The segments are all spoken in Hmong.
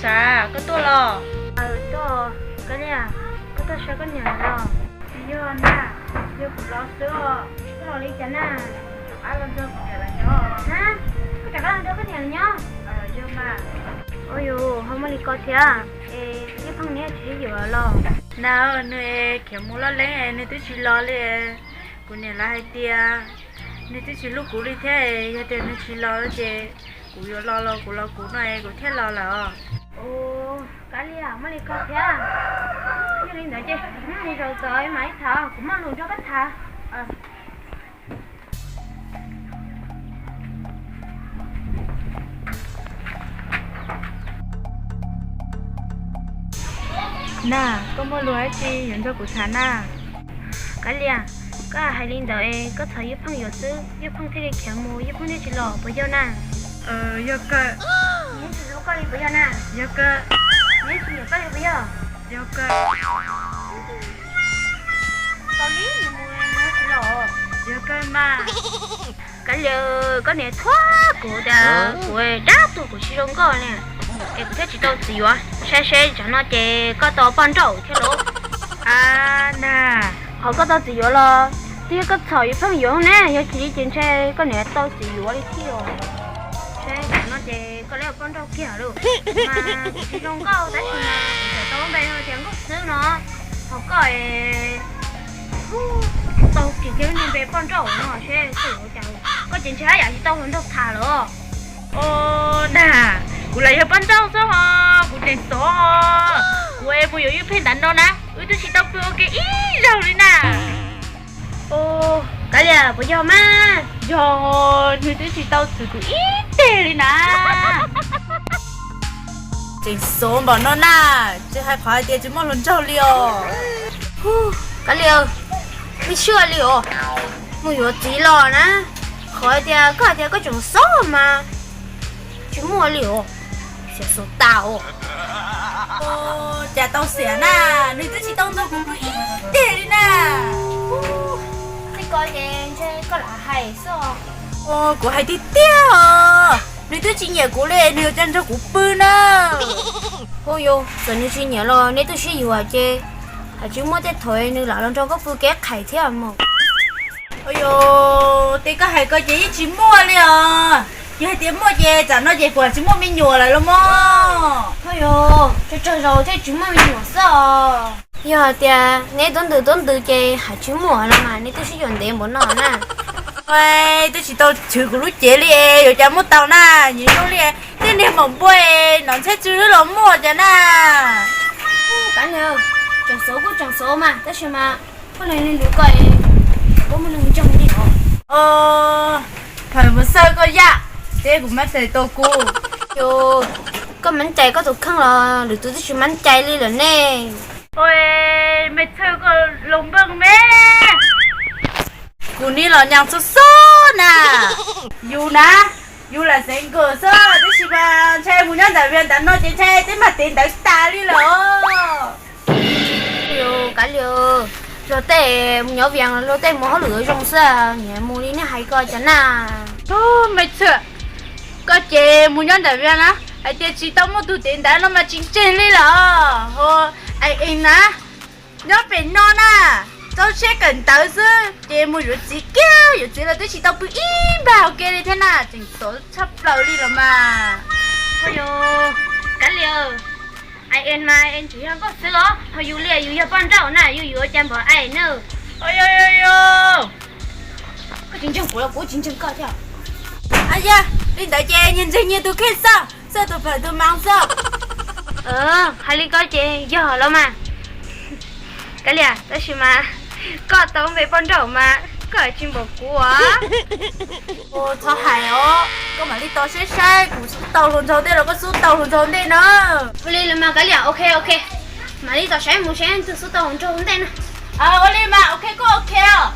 Sav, koj tuaj los? Aw, tuaj. Kab Lias, koj tuaj saib koj niam los? Tsis yog na, yog kuv los xwb os. Koj los li cas na? Rov qab los nrog kuv niam lawv nyob. Ha, koj rov qab los nrog koj niam lawv nyob? Yog mas. Ua yus ho muaj li ko thiab, es Yeej Pheej neb tsis sib yuav los? Na, nws khiav mus loj leeb nws twb tsis los li. Kuv niam lawv hais tias nws twb tsis hlub kuv li thiab, yog tias nws tsis los ces kuv yuav los los kuv los kuv no es kuv thiaj los lawm os. Ua, Kab Lias, muaj li ko thiab. Yog li ntawd ces mus zaum tod mam li tham, kuv muaj lus nrog koj tham. Na, koj muaj lus dab tsi yuav nrog kuv tham na? Kab Lias, koj hais li ntawd es koj thov Yeej Pheej yuav xwb, Yeej Pheej thiaj li khiav mus, Yeej Pheej thiaj tsis los puas yog na? Yog kawg. Neb tsis hlub koj li puas yog na? Yog kawg. Neb tsis nyiam koj li puas yog? Yog kawg. Koj li nws mus nws tsis los. Yog kawg mas. Kab Lias, koj niam thuam kuv tias kuv dab tuag kuv tsis zoo nkauj ne, es kuv thiaj tsis tau txiv yuav. Saib seb tsam no ces koj tau poj nrauj thiab lauj. A, na, qhov koj tau txiv yuav los twb yog koj txhom Yeej Pheej yuav ne, yog tsis li ces ntshe koj niam tau txiv yuav li thiab. Seb tsam no ces koj lawv poj nrauj kiag lauj. Mas kuv tsis zoo nkauj tab sis mas kuv txawm tau npe tias Nkauj Xwb no. Ho koj es tau kiag thiab lub npe poj nrauj no seb koj yuav ua cas. Koj ces ntshe haj yam tsis tau hluas nraug tham lawm. Ua, na, kuv lam yog poj nrauj xwb ho, kuv tseem xov ho. Kuv es mus yuav Yeej Pheej ntawd no na, wb twb tsis tau pw ua ke ib zaug li na. Ua, Kab Lias, puas yog mas? Yog, nws twb tsis tau txwv kuv ib teg li na. Tseem xov npaum no na, tsis hais qhov hais tias tsis muaj hluas nraug li os. Kab Lias, muaj siab li os, mus yuav txiv los na, qhov hais tias koj hais tias koj tseem xov mas tsis muaj li os, xiam xov tas os. Cas tau xiam na, nws twb tsis tau nrog kuv pw ib teg li na. Tej ko ces ntshe koj lam hais xwb. Kuv hais tiag tiag os, nws twb tsis nyiam kuv li nws yuav cas nrog kuv pw na. Hu yus, txawm nws tsis nyiam los neb twb sib yuav ces hais tsis muaj tej thaum nws lam los nrog koj pw kev qhais thiab mog. Ua yus, tej koj hais ko ces yeej tsis muaj li os. Yog hais tias muaj ces tsam no ces kuv tsis muaj me nyuam lawm los mog. Ua yus, tsawg tsawg zaus thiaj tsis muaj me nyuam xwb os. Yog hais tias neb tuab ntws tuab ntws ces hais tsis muaj los mas neb twb sib yuav ntev npaum no na. Twb tsis tau chwv kuv lub cev li, yuav cas muaj tau na. Nyiam zoo li tej niag maum npua, nom ntxhiab tsw los muaj cas na. Kab Lias, tseem xov kuj tseem xov mas tab sis mas koj lees li lus ko, koj muaj neeg ntseeg li os. Thaum mus xawj koj yam, ces kuv mab cais tau kuv. Yus, koj mab cais koj tus kheej los lwm tus twb tsis mab cais li lawm ne. Ua, mab cais koj los npaj me. Kuv nim los nyav txhua xob na. Yus na, yus lam xeev nkawm xwb tab sis mas ntshai mus nyob ntawm Vias ntawm no ces ntshai tej mag tev ntawd tas li lawm. Yus, Kab Lias, luag tej mus nyob Vias luag tej mus hauj lwm zoo xwb, niam mus li nej hais ko cas na. Mab cais, koj ces mus nyob ntawm Vias na, hais tias tsis tau muaj tus tev ntawd no mas tsis ntseeg li lawm. Ho, es na, nyob pem no na, txaus siab kawm ntawv xwb ces mus yuav txiv kiag, yuav txiv los twb tsis tau pw ib npag hauv ke li thiab na, tseem xov tshaj plaws li los mas. Ua yus, Kab Lias, es mas es tsis yog nkauj xwb os, ho yus li yus yog poj nrauj na, yus yuav cas npaum es na. Ua yus, koj tsis ntseeg kuv los kuv tsis ntseeg koj thiab. Yog li ntawd ces nyias ntseeg nyias tus kheej xwb, xwb tus pam tus mas xwb. Hais li ko ces yog los mas. Kab Lias, tab sis mas koj tau npe poj nrauj mas koj tsis npaum kuv as. Txhob hais os, koj mam li tos saib saib kuv xub tau hluas nraug ntej los koj xub tau hluas nraug ntej na. Ua li los mas Kab Lias, ok ok, mam li tos saib mus saib twg xub tau hluas nraug ntej na. Ua li mas ok, koj ok os.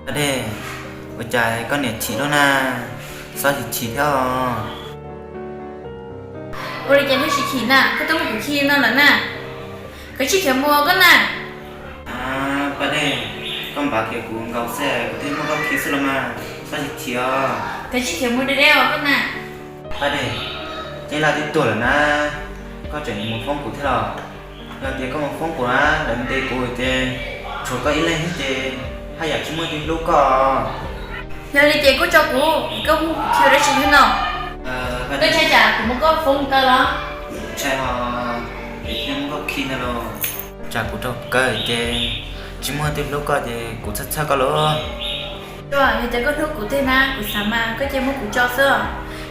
Paj Dej, ua cas koj niam chim lub na, xob chim chim thiab os? Ua li cas thiaj tsis chim na, koj twb muab kuv khi no lawm na. Koj tsis khiav mus koj na. Paj Dej, koj npav kiag kuv nkaus xwb kuv thiaj muab koj khi xwb los mas, xob chim chim os. Koj tsis khiav mus deb deb os koj na. Paj Dej, Ceeb Laj twb tuag lawm na, koj tseem mus foob kuv thiab los? Yog tias koj mus foob kuv na, lawv ntes kuv ces tshuav koj ib leeg xwb ces haj yam tsis muaj leej twg hlub koj. Yog li ces koj tso kuv, koj muab kuv khi ua dab tsi thiab no? Koj ntshai tsam kuv muab koj foob tawm los? Ntshai ho, es thiaj muab koj khi ntawd los? Tsam kuv raug kaw ces tsis muaj leej twg hlub koj ces kuv txhawj txhawj koj lauj. Yog tias koj hlub kuv tiag na, kuv xav mas koj cia muab kuv tso xwb,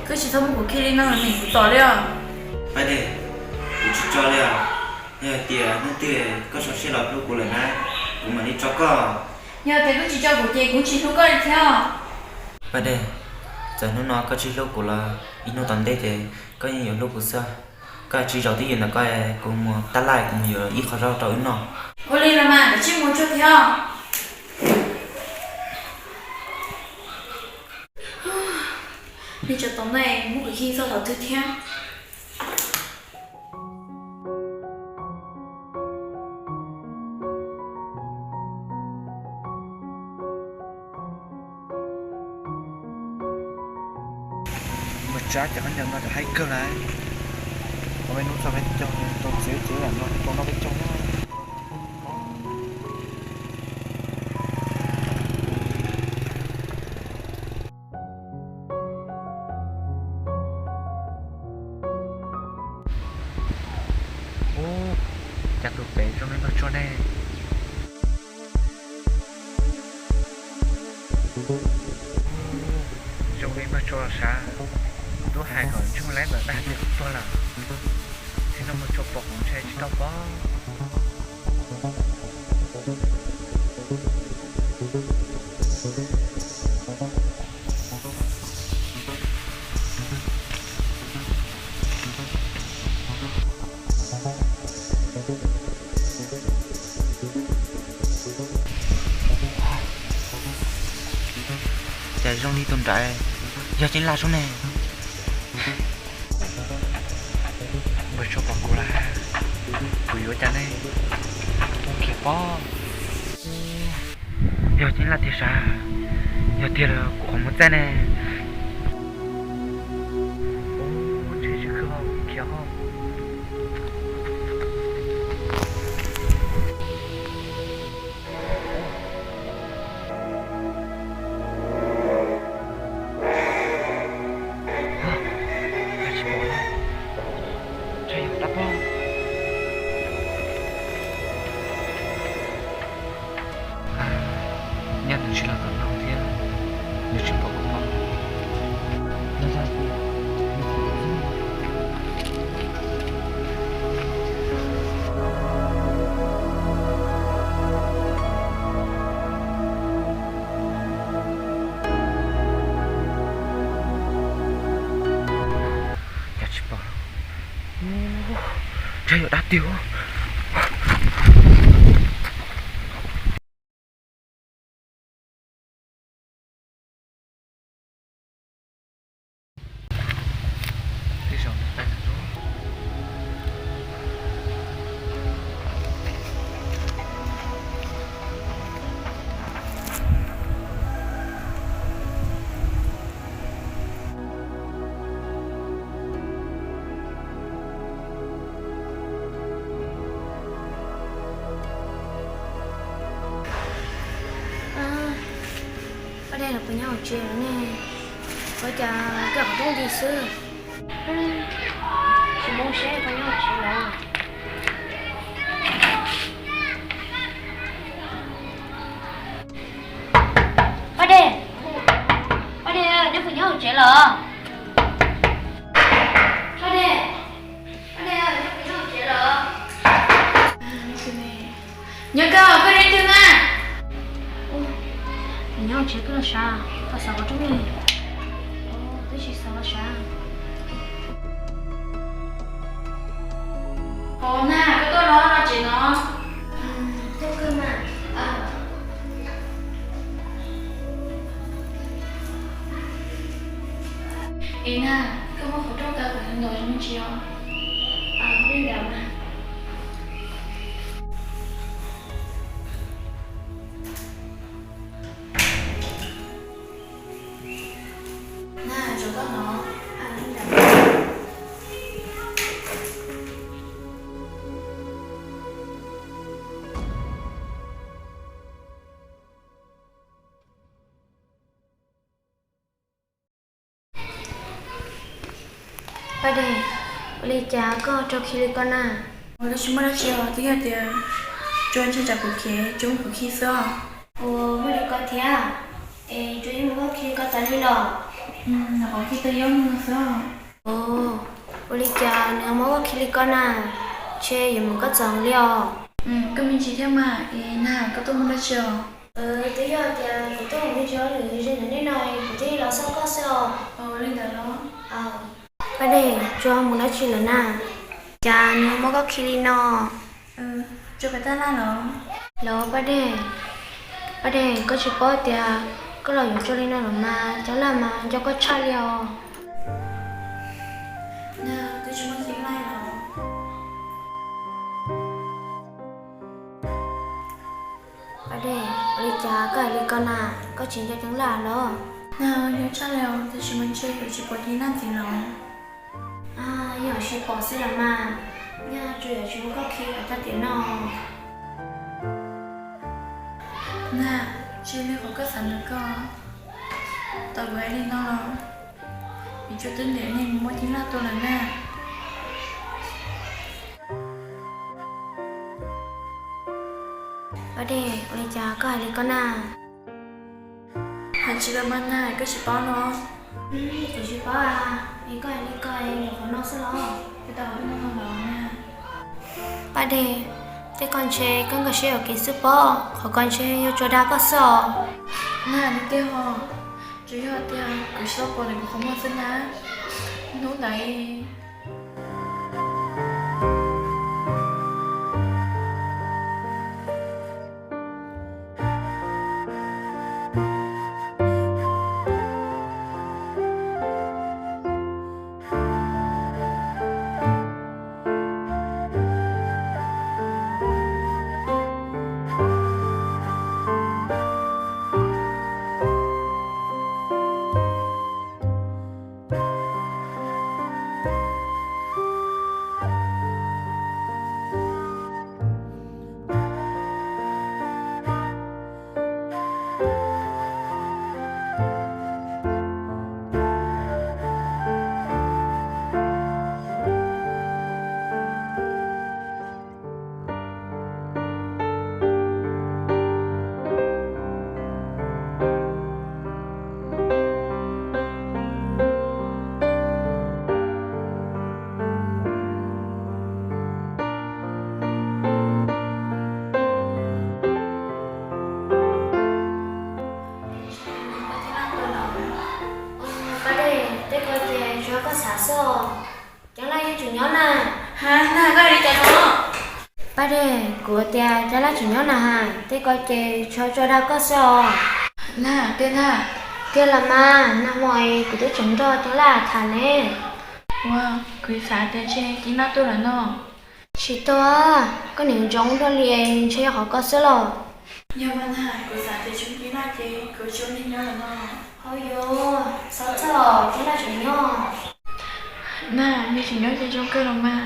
koj tsis txhob muab kuv khi li no, kuv txom li os. Paj Dej, kuv tsis tso li os. Yog tias hnub twg koj sau siab los hlub kuv lawm na, kuv mam li tso koj. Yog tias koj tsis tso kuv ces kuv tsis hlub koj li thiab. Paj Dej, txawm hnub no koj tsis hlub kuv los ib hnub tom ntej ces koj yeej yuav hlub kuv xwb. Koj tsis zaum twj ywm ntawm koj, kuv mus tab laj kuv mus yuav ib qho zaub rau wb noj. Ua li los mas, koj tsis mus tsuag thiab. Nej tso tau ntej muab kuv khi txog thaum twg thiab. Npawg Tsab cov khaub ncaws no cov haib kawg lawm. Ua peb hnub txog peb caug, rau txiv cev lam no rau no peb caug. Ub, cas tus pem zoo li npawg Tsua ne? Zoo li npawg Tsua los sav, twb hais kom ntsoog laib ntawm dag tias kuv tuag lawm, txij no npawg Tsua pom kuv ntshai tsis tau pob. Cas zoo li tus nraim yog Ceeb Laj sub ne. Npawg Tsua pom kuv lawm, kuv yuav cas ne? Mus khiav pob. Yog Ceeb Laj tiag sav, yog tiag los kuv qhov muag txaij ne. Ub, ntshe tsis khw hos, khiav hos. Tsis pom, ntshe yog dab pob. Nyaj nws tsis los tom no thiab, nws tsis pom kuv pob. Yog tias nws pom kuv xwb. Cas tsis pom, ntshe yog dab tiag. Paj Dej los puas nyob hauv tsev ne? Ua cas koj qhov rooj nti xwb? Tsis paub seb koj nyob hauv tsev los. Paj Dej, Paj Dej, neb puas nyob hauv tsev los? Paj Dej, Paj Dej, neb puas nyob hauv tsev los? Nyob koj, koj nyob twg na? Nyob hauv tsev koj los sav, koj xav qhov rooj li. Twb tsis xav los sav. Ov na, koj tuaj los tsev no. Tuaj kawg mas. Es Nag, koj muab qhov rooj kaw kom nws ntau me ntsis os. Li ntawd mas. Nag, tso koj no. Paj Dej, ua li cas koj rau khi li ko na? Ua, twb tsis muaj dab tsi os, twb yog tias Tsua ntshai tsam kuv khiav, Tsua muab kuv khi xwb os. Ua, muaj li ko thiab? Es Tsua yeej muab koj khi li ko tas li los? Nyuam qhuav khi tau ib ob hnub no xwb. Ua li cas nws muab koj khi li ko na? Ntshe yuav mus koj txog li os. Koj me ntsis thiab mas, es Nag, koj tuaj mus dab tsi os? Twb yog tias kuv tuaj mus ncig lwm ze ntawm nej no, kuv thiaj los xauj koj xwb os. Ua li ntawd los? Paj Dej, Tsua mus dab tsi lawm na? Cas nws muab koj khi li no? Tsua pem tab laj los? Los Paj Dej, Paj Dej, koj tsis paub tias koj los yuav Tsua li no los mas Ceeb Laj mas nco koj tshaj li os. Nag, twb tsis muaj Ceeb Laj los? Paj Dej, ua li cas koj hais li ko na? Koj tsis nco Ceeb Laj los? Nag, nco tshaj li os, tab sis mas ntshe yuav tsis pom Ceeb Laj ntxiv los? Yog tsis pom xwb los mas, nyaj Tsua yuav tsis muab koj khi kom tag tiam no. Nag, tsis li qhov koj xav ntawd ko. Tau kuv hais li no los, vim Tsua twb ntiav nej mus muab Ceeb Laj tua lawm na. Paj Dej, ua li cas koj hais li ko na? Hais tsis los mas Nag, koj tsis paub los? Kuv tsis paub a, es koj hais li ko es nyuam qhuav no xwb los? Kuv tau hnub no los na. Paj Dej, tej ko ntshe koj nkag siab ua kev xwb pob, qhov ko ntshe yog Tsua dag koj xwb os. Nag, nws tiag hos, tsuas yog tias kuv tsis tau pom nws qhov muag xwb na. Hnub ntawd Paj Dej, tej ko ces tsuas koj xav xwb os. Ceeb Laj yeej tseem nyob na. Ha, Nag, koj hais li cas no? Paj Dej, kuv tias Ceeb Laj tseem nyob na ha, tej ko ces tsuas Tsua dag koj xwb os. Nag, tiag Nag? Tiag los mas, nag hmo kuv twb tseem nrog Ceeb Laj tham ne. Ua, kuv xav tias ntshe Ceeb Laj tuaj lawm no. Tsis tuaj, koj niam ntsoov dua li, ntshe yog qhov ko xwb los. Yog mas Nag, kuv xav tias tsis muaj Ceeb Laj ces kuv tsis ua neeg nyob lawm no. Hauj yuav, txhob txhawj, Ceeb Laj tseem nyob. Nag, nws tseem nyob ces zoo kawg los mas.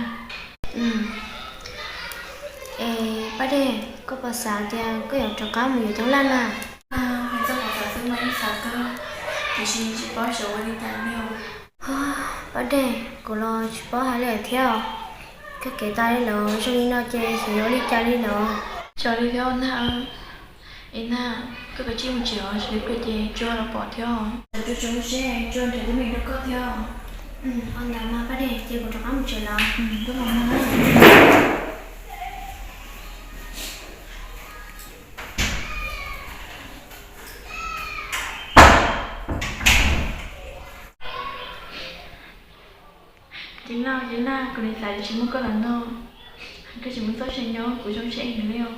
Es Paj Dej, koj puas xav tias koj yuav rov qab mus yuav Ceeb Laj na? Hais txog qhov xav xwb mas yeej xav kawg, tiam sis tsis paub xyov ua li cas li os. Paj Dej, kuv los tsis paub hais li thiab os. Koj kev tas li lawm, zoo li no ces xyov yuav ua li cas li lawm. Xyov li thiab Nag. Es Nag, koj kav tsij mus tsev os, tsis li pliag ces Tsua los pom thiab os. Tsam Tsua tseem ua siab, Tsua nrhiav teeb meem rau koj thiab. Ua ntawd mas Paj Dej, ces kuv rov qab mus tsev lawm. Ceeb Laj, Ceeb Laj, kuv niam xav tias tsis muaj koj lawm no, koj tseem mus txoj sia nyob, kuv zoo siab heev li os.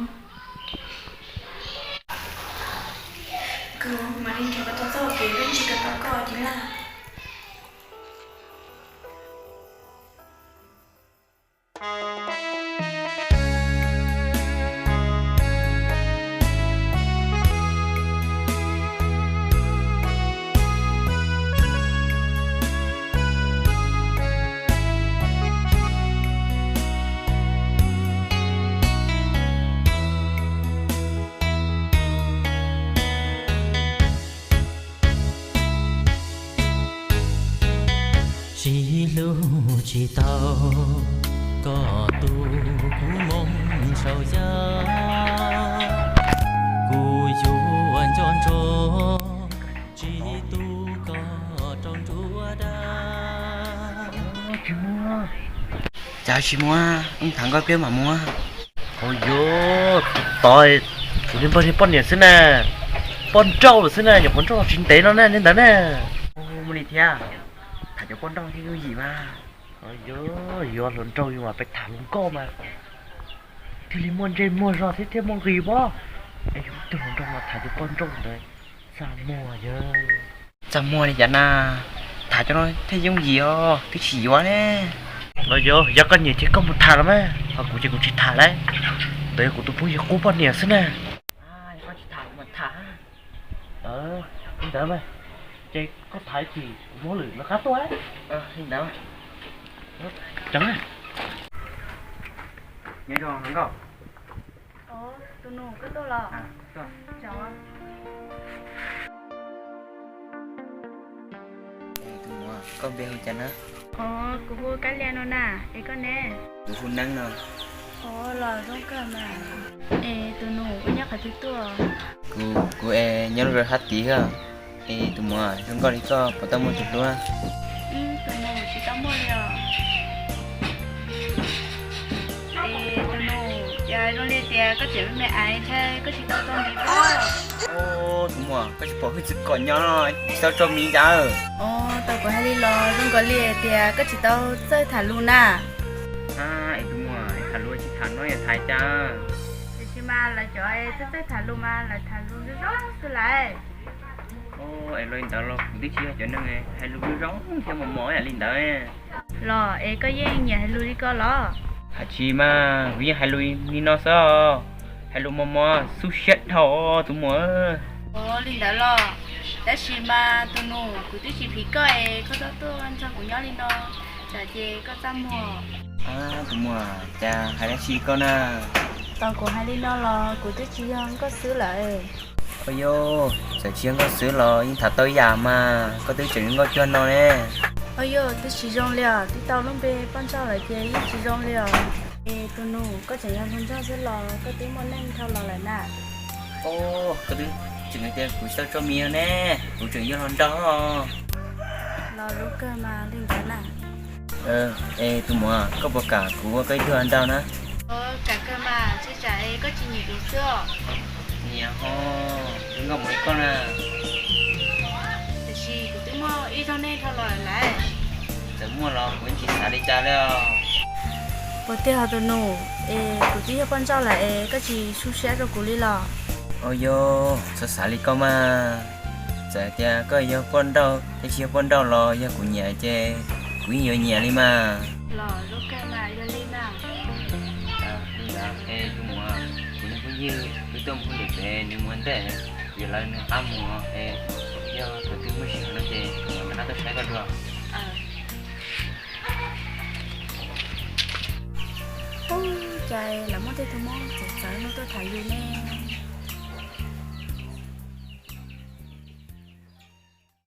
Kuv mam li nrhiav kom tau txoj hau kev, koj tsis kawm tau koj Ceeb Laj. Tsis tau koj tu kuv moo saum yaj, kuv yuav nco ntsoov tsis tu koj rau nruab dab. Cas tsis muaj, wb tham nkauj pliag mam muaj. Hauv yuav tus tod, kuv li npawg li poj niam xwb na, poj nrauj xwb na, nyuam qhuav nrauj tsis ntev no na li ntawd na. Ua li thiab, tham cov poj nrauj thiaj yooj yim mas. Yuav, yuav hluas nraug yus mas peb tham hluas nkauj mas thiaj li muaj ntsej muag zog thiab thiaj muaj nqis pob. Es yus ib tug hluas nraug mas tham tus poj nrauj ntawd txaj muag yog. Txaj muag li cas na, tham cov no thiaj yooj yim os, twb tsis yuav ne. Los yog, yog koj nyiam ces koj mus tham los mas, ho kuv ces kuv tsis tham lawm. Ntawd yog kuv tus phooj ywg qub poj niam xwb na. Koj tsis tham kuv mam tham. Li ntawd mas, ces koj tham ib chim kuv muab lwm lawv qab tuaj. Li ntawd. Nyob zoo nkauj. Tus nus, koj tuaj los? Koj npe hu cas na? Kuv hu Kab Lia no na, es koj ne? Kuv hu Neeb no. Los zoo kawg mas. Es tus nus, koj nyob qhov twg tuaj? Kuv, kuv es nyob lub zos Hab Tiv xwb. Es tus muam, zoo nkauj li koj puas tau muaj tus hlub? Tus nus, tsis tau muaj li os. Es tus nus, cas zoo li tias koj tseem me me aiv ntshai koj tsis tau tau ntiv pob. Tus muam, koj tsis pom hwj txwv kom nyob no tsis tau tso miv cas. Tau kuv hais li los zoo nkaus li tias koj tsis tau txawj tham lus na. Es tus muam, tham lus tsis tham no yog tham cas? Tiam sis mas lawv cov txawj txawj tham lus mas lawv tham lus zoo zoo xwb lawm. Es los li ntawd los kuv twb tsis yog cov neeg hais lus zoo zoo thiab mos mos yam li ntawd. Los es koj yeej nyiam hais lus li ko los? Hais tsis mas kuv yeej hais lus li no xwb, hais lus mos mos xub siab dhau tus muam. Ua li ntawd los, tab sis mas tus nus, kuv twb tsis phim koj es koj txhob tuaj nrog kuv nyob li no, tsam ces koj txaj muag. Tus muam, cas hais dab tsi koj na? Tau kuv hais li no los kuv twb tsis yog nkauj xwb lawm. Ua yog, txawm tsis yog nkauj xwb los yeej tham tau ib yam mas, koj twb tseem nkauj cuag no ne. Ua yog, twb tsis zoo li os, twb tau lub npe poj nrauj lawm ces yeej tsis zoo li os. Es tus nus, koj tseem yog hluas nraug xwb los koj twb muaj neej dhau los lawm na? Koj twb tseem tias kuv tsis tau tso miv ne, kuv tseem yog hluas nraug. Los lub kawg mas li ntawd na. Es tus muam, koj puas kam kuv ua koj ib tug hluas nraug na? Kam kawg mas, tsis tsam es koj tsis nyiam kuv xwb os. Nyiam ho, zoo nkauj mus li koj na. Tiam sis kuv twb muaj ib zaug neej dhau los lawm. Txawm muaj los kuv yeej tsis xav li cas li os. Puas tiag hos tus nus, es kuv twb yog poj nrauj lawm es koj tsis xub siab rau kuv li los? Ua yog, txhob xav li koj mas. Txawm tias koj yog poj nrauj thiab tsis yog poj nrauj los yog kuv nyiam ces kuv yeej yuav nyiam li mas. Los lub kawg mas yog li na. Li ntawd es tus muam, kuv niag phooj ywg twb tuaj mus phooj ywg pem nws mus ntej, vim lawv nws qab mus es yog tus twg muaj sij hawm no ces kuv mam rov qab tuaj saib koj dua. Ub, cas lawv muab tej tug mob txawv txawv no tuaj tham yus ne.